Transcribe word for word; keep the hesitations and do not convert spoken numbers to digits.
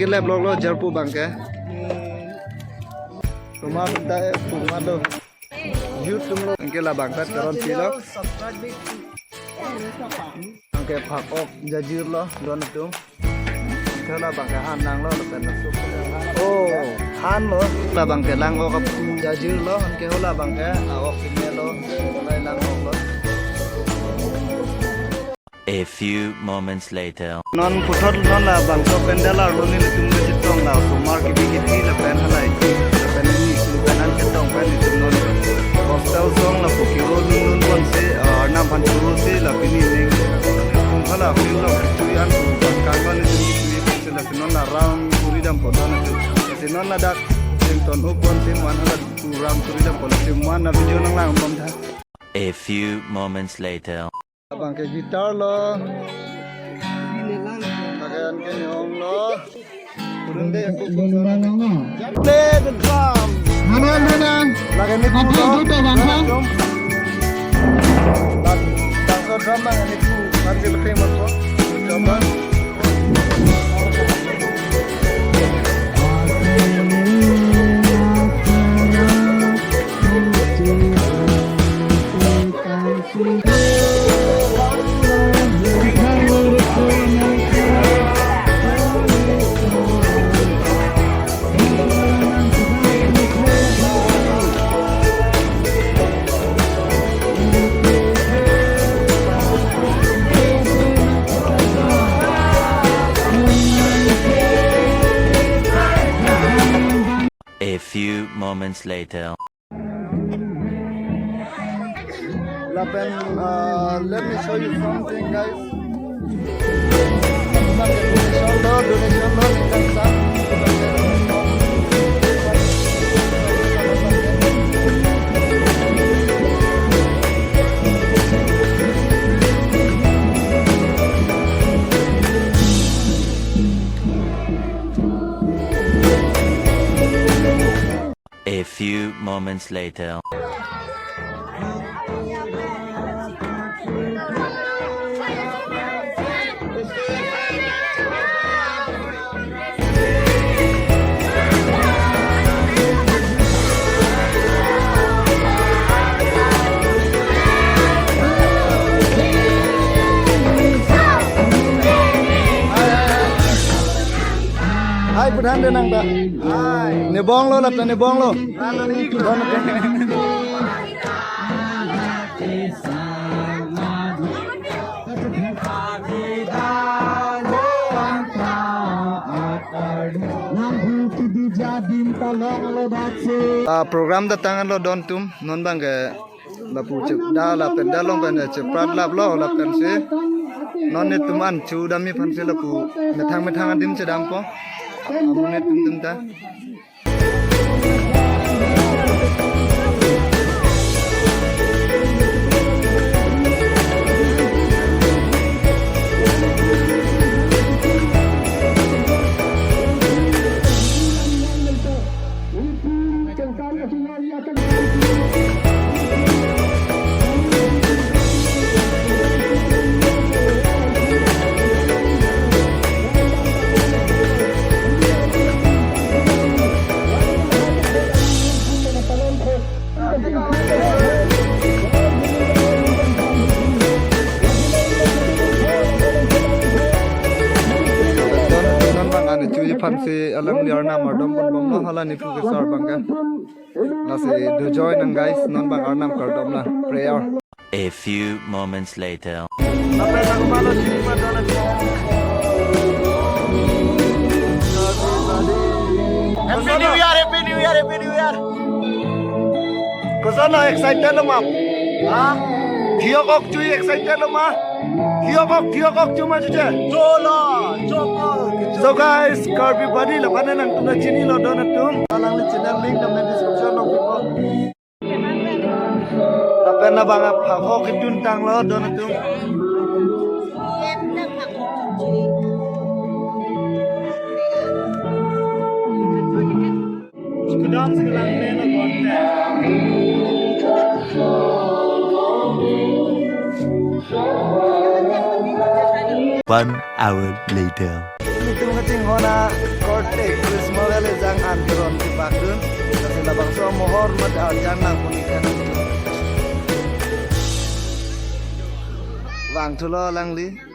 Kelep lok lo jarpo abangke. Tomar ta puma do. Youth atum lo anke labang ta karon pilo. Anke phak-ok jajir lo don atum. Anke labangke han nang lo lapen laso. Oh, han lo. Labangke lang-ok apu jajir lo. Anke ho labangke a-ok sine lo. Lai lang-ok lo. A few moments later. Non puthot non labangso pandal arlo nelitum kachetong la osomar kebi kethe lapen halai. Lapen nelitum kanan chetong pen nelitum non gospel song lapu kiro nun nun ponsi, ah, Arnam aphan choro si la pini ning. Hala film lo kechu an pu bang kangkon nelitum kechu si la non la round kuri dampo don atum. Si non ladak sing ton up ponsi mo-an hala pu round kuri dampo la si mo-an la video nanglang bom tha. A few moments later. Abangke guitar lo. Pakaian ke nyong lo. Kurun de aku. Play the drum. Mana, mana? Lagi ni aku pulo. Aku juga bangsa. Lag-, bangsa drum bang ni aku. Nanti lebih masuk. Coba. A few moments later. Lapen, uh, let me show you something, guys. Donation lo, donation lo, ningkan sa. A few moments later. Hai, pudhan de nang ta. Hai. Nebong lo, lata nebong lo. Lalo ni ikut. Ah, program datang lo don atum, non bang ke lapu chepda lapen dalong pen cheprat lap lo lapen si non netum an chu dam-i aphan si lapu methang methang adim chedampo. Amun netum tum ta. Non bang an chuji aphan si alam ni Arnam ardom pon bom lo, hala ni pu kesar bang ke. Lasi do join nang guys, non bang Arnam kardom lang prayer. A few moments later. Happy New Year, Happy New Year, Happy New Year. Koson lo, excited lo ma? Ha? Thiyok-ok chu excited lo ma? Thiyok-ok, thiyok-ok chu ma chu che? Chola, chola. So guys, Karbi Badi lapen nangtum ta chinilo don atum. Alangli channel link dam ne description along pipo. Lapen labang aphak-ok ketun tanglo don atum. Kedam sekelang play lo konten. One hour later. Netum kachinghon a, kor Te Christmas valley jang an keron kepakdun. Lasi labangso amohor mate arjan nangpon-ik an. Vangthulo alangli.